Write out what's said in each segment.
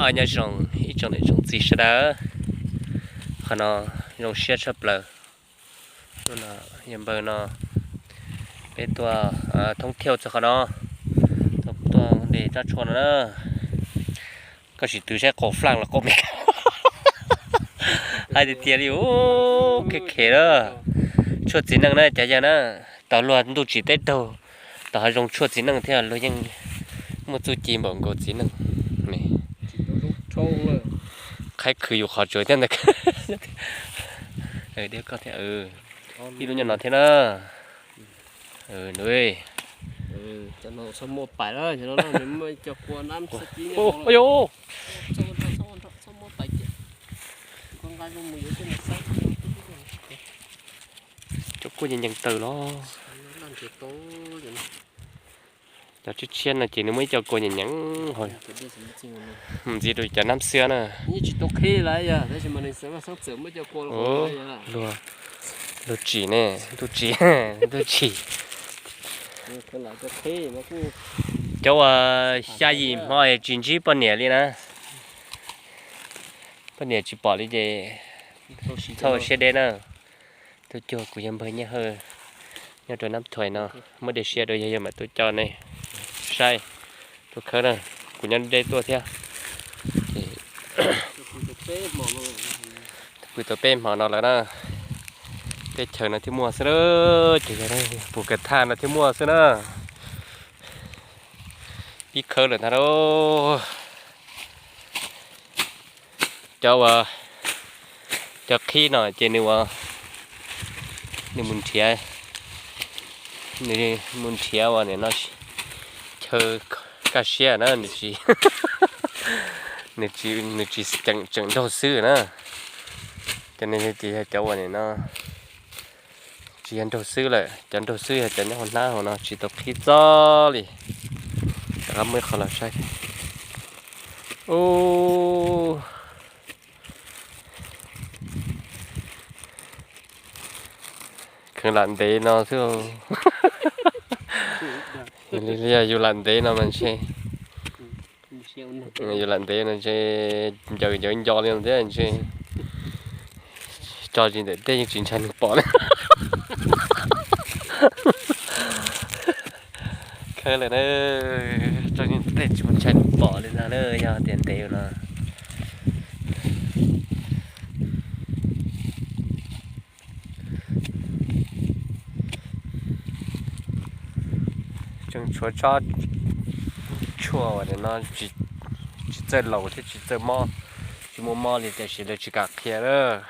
Nyob zoo ib tsoom niam tsoom txiv sawv daws, qhov no zoo siab tshaj plaws. Hnub no yog npawg no peb tuaj thoob thiauj txog qhov no, tuaj de rab tshuaj no na. Koj sim twv saib qaum flaaj los qaum me, hais tiag tiag li, khev khev na. Tshuaj txiv neej na cov yawg na, tau luag ntuj tsim teb raug, tau hav zoo tshuaj txiv neej thiab luag yeej muaj txuj ci npaum nkaus txiv neej. Qhaib khwv yus qhov tsuas thiab ntag. Ib lub nyob no thiab na. Cov kua nyeem nyeem taws los. Cov tshiab tshiab no ces nws muaj ib co kua nyeem nyeem ho. Mus ntxiv rau cov nab xwb na. Luag tsim ne, ntuj tsim, ntuj tsim. Cov uas xya yim hmo tsis ntsib poj niam li na, poj niam tsis pom li ces txhob siab deb na. Tuaj cuag kuv yawg npawg Nyiaj Hawj nyob rau Nab Thuais no, muab dej siab rau yawg, yawg mam tuaj coj nej saib. Tuaj khawb na, kuv nyob deb tuaj thiab. Pw tau peb hmo no lawm na, teb chaws no thiaj muaj xwb na, ces yog pus kas thaj no thiaj muaj xwb na. Pib khawb lawm ntag lauj. Cov uas, cov qhib no ces nws ua, nws mus nrhiav, nws mus nrhiav uas nim no chaw kaj siab na, nws tsis, nws tsis, nws tsis tseem, tseem nraug xwb na. Cov no ces yog cov uas nim no tsis yog nraug xwb lawm, cov nraug xwb yog cov nyob hauv hnab hauv no tsis tau qhib txob li. Rov qab muab ib qho los saib. Ub, kheev lam ntev no xwb. Yog yus lam ntev no mas ntshe, yus lam ntev no ntshe ncaws ncaws nco li no thiab ntshe. Tso tsis ntawm tej yeej tsis ntshai nws pom li. Khawb lawm na, tso tsis ntawm tej tsis mus ntshai nws pom li ntag na, yog tias ntev no. Tseem tshuav tsob tshuaj uas no tsis txawj laus thiab tsis txawj mob, tsis muaj mob li tiam sis lawv tsis kam qhia lawm.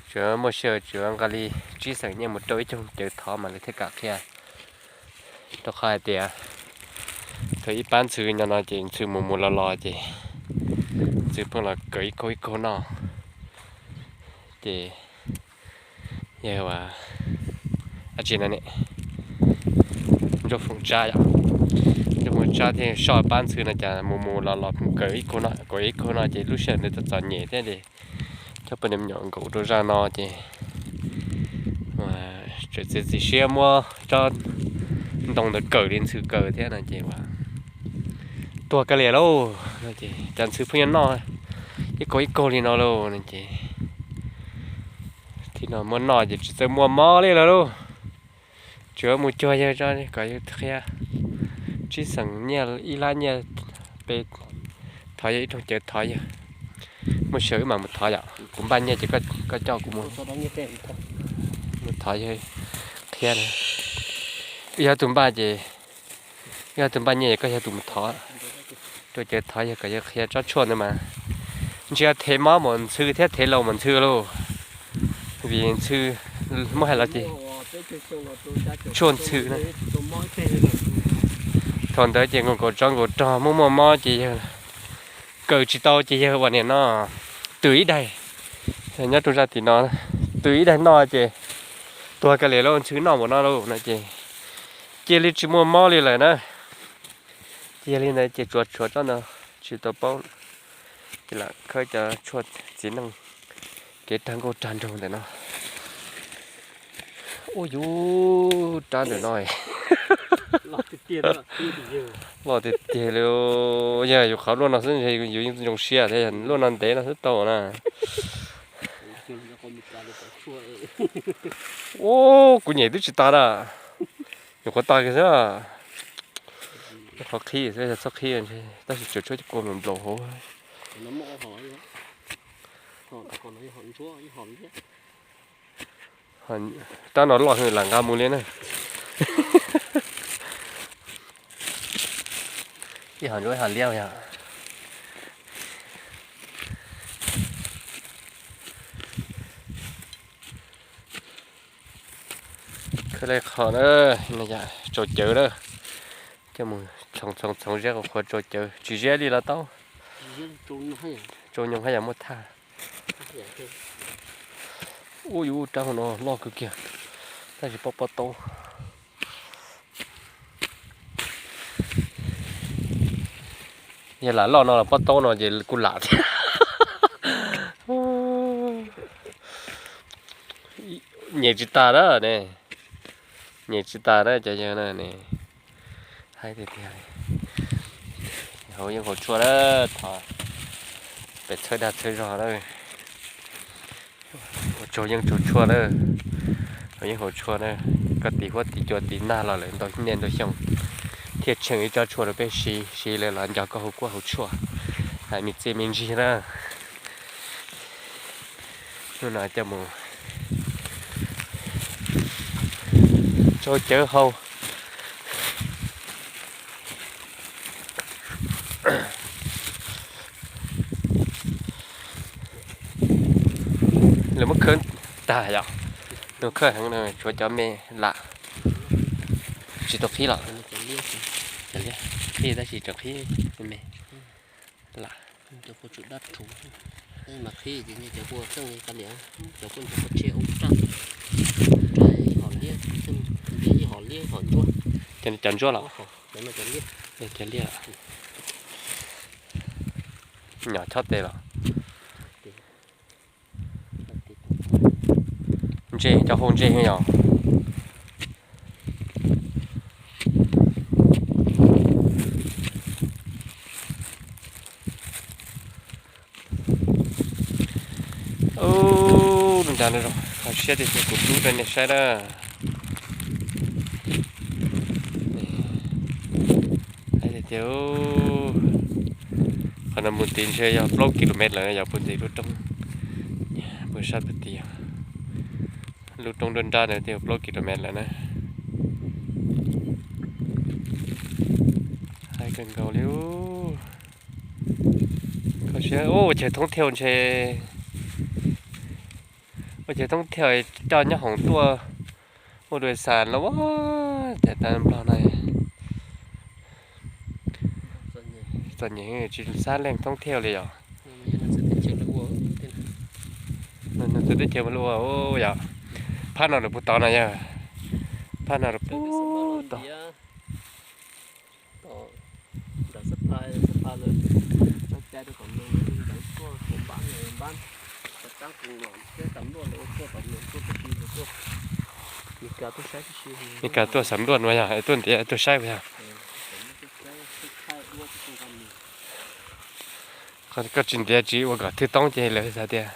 Tsuas muaj sij hawm tsuas nqa li tsib xeem nyiaj mus rau ib coog cawv thov mas lawv thiaj kam qhia. Rau qhov hais tias thaum ib pab ntxhw nyob no ces ntxhw mus mus los los ces ntxhw pheej los kawm ib kaug ib kaug noj. Ces yog ua dab tsi no ne, Ntsuab Foom Tsab yom, Ntsuab Foom Tsab thiaj soj pab ntxhw no cas mus mus los los pheej kawm ib kaug no kawm ib kaug no ces lub sij hawm ntawd txom txom nyem thiab ces coj poj niam me nyuam nkaum rau zaj no ces tseem txiav txim siab muab tsob ntoo ntawd kawm li ntxhw kawm thiab no ces ua tuag kiag li lauj. Ces cas ntxhw pheej yuav noj ib kaug ib kaug li no lauj no ces thaum no muab noj ces tsis txawj muaj mob li lawm lauj. Tsuas mus cuag yawg tso kom yawg qhia tsib xeem nyiaj ib lab nyiaj pe thov yawg ib rooj cawv thov yawg. Muaj sij hawm wb mam mus thov yom, kuv npaj nyiaj ces koj coj kuv mus, mus thov yawg qhia. Wb yog tus npaj ces, wb yog tus npaj nyiaj ces koj yog tus mus thov, rau cawv thov yawg kom yawg qhia tsob tshuaj ntawd mas ntshe thev mob mas ntxhw thiab thev laus mas ntxhw lauj. Vim ntxhw muab hais los ces tshuaj ntxhw na. Thaum ntawd ces nkaus nkaus tsob nkaus rog muaj muaj mob ces yawg kawm tsis tau ces yawg ua niam no tw ib daig, nyob rau zaj tim no, tw ib daig noj ces tuag kiag li lauj, ntxhw noj npaum no lauj no ces cia li tsis muaj mob li lawm na. Ces yog li ntawd ces tsuas tshuav tsob no tsis tau paub, ces lam khawb cov tshuaj txiv neej kev rag nkauj rag nraug ntawm no. Ua yus rab ntawm no, Loj tiag tiag li, yog yus qhov luaj no xwb ntshe yus yeej zoo siab thiab, luaj no ntev no xwb tau na. Ub, kuv nyem twb tsis tas na. Nyuam qhuav tag kiag xwb. Qhov qhib xwb, yog txhob qhib ntshe tab sis tseem tshuav cov kua nplaum hauv. Rab no loj heev lam nqa mus li na. Ib hom ntsuab ib hom liab yog. Khawb li qhov na, tsaus cawv na. Coj mus txhoov txhoov txhoov ziab qhuav tsaus cawv, tsis ziab li los tau. Tsaus nyoog haj yam muaj thaj. Ub, yus rab hauv no loj kawg kiag, tab sis pob pob taub. Yog lam loj no los pob taub no ces kuj lam thiab. Nyem tsis tas na ne, nyem tsis tas na cov yawg na ne. Haib tiag tiag li. Hauv yeej haus tshuaj na, thov pem txhawb dag txhawb zog na. Ua tsaug yeej tsaug tshuaj na, hauv yeej haus tshuaj na. Koj tis huab tis cua tis nag los lawm ntau niaj ntau xyoo thiaj tsheej ib tsob tshuaj rau peb siv, siv lawm los nco koj haus kuab haus tshuaj, hais me txiaj me ntsig na. Hnub no coj mus tsaus cawv haus. Lawv muab khawb tag yom, nws khawb heev no tshuav cov me lam tsis tau qhib los. Qhib tab sis tseem qhib me me lam. Cov kua tsum dab rhuv, mas qhib ces cov kua txeej li qab liam, cov kua ntsuag kua tsheb ub raj, raj ib hom liab, ib hom liab ib hom ntsuab. Cov ntsuab los? Cov liab. Nyom chob tes los? Ntseg, cov hau ntseg yom. Ub, nra no, kho siab tiag tiag, kuv rub rau nej saib na. Tiag, qhov no mus tid ntshe yog plaub kilomev lawm yog puag tim lub roob, puag sab puag tid, lub roob nruab nrab ntawd twb yog plaub kilomev lawm na. Haib kawg nkaus li. Kho siab, ua chaw thoob thiaus ntshe, ua chaw thoob thiaus coj nyob hoom tuaj ua dua xas los ua cas tas Nplog no. Txom nyem tsis xav leej thoob thiaus li yom. Nws txawv teb chaws mas luaj yom. Phab no lawm puag tod no yog, phab no lawm puag tod. Mes kas tuaj xam luaj no yog tuaj ntiav tuaj saib puas yog? Koj tsis ntiav tsis ua kom thwj toob ces lawv xav tias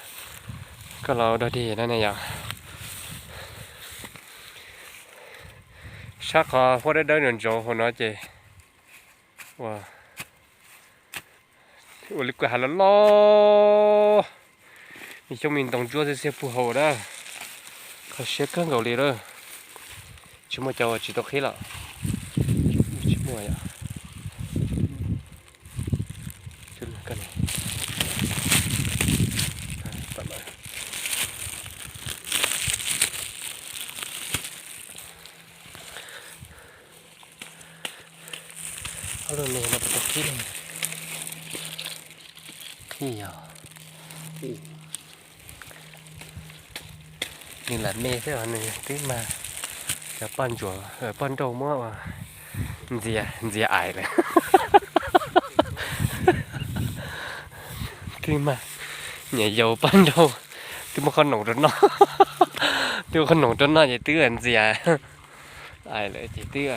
koj los dog dig no ne yom. Sab qhov huab dawb dawb ntsaus ntsaus hauv no ces ua, ua li kuj hav loj loj, me xyoob me ntoo ntsuab xiab xiab puag hauv na. Kho siab kawg nkaus li lawm. Tsis muaj cov uas tsis tau qhib los? Tsis muaj yom. Ob lub me no puas tau qhib? Qhib yog. Nws lam me xwb os, nws twb mag cov poj ntsuam, poj nrauj muab ua ntxias, ntxias aim lawm. Twb mag nyuam yaus poj nrauj, twb muab qhob noom rau noj, twb muab qhob noom rau noj ces twb ntxias aim lawm ces twb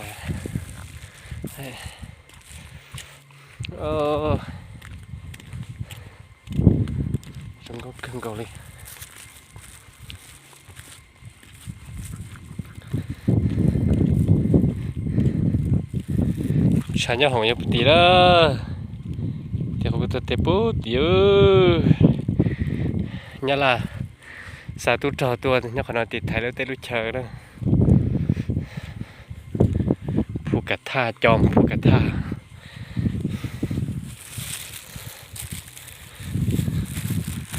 Zoo nkauj kawg nkaus li. Tshav nyob hoom yuav puv tim lawm. Ces qhov kuv tuaj tes puv tim. Nyab Laj xa tub rog tuaj nyob qhov no tiv thaiv lawv tej lub chaw na. Phu Ka Thaj, com Phu Ka Thaj.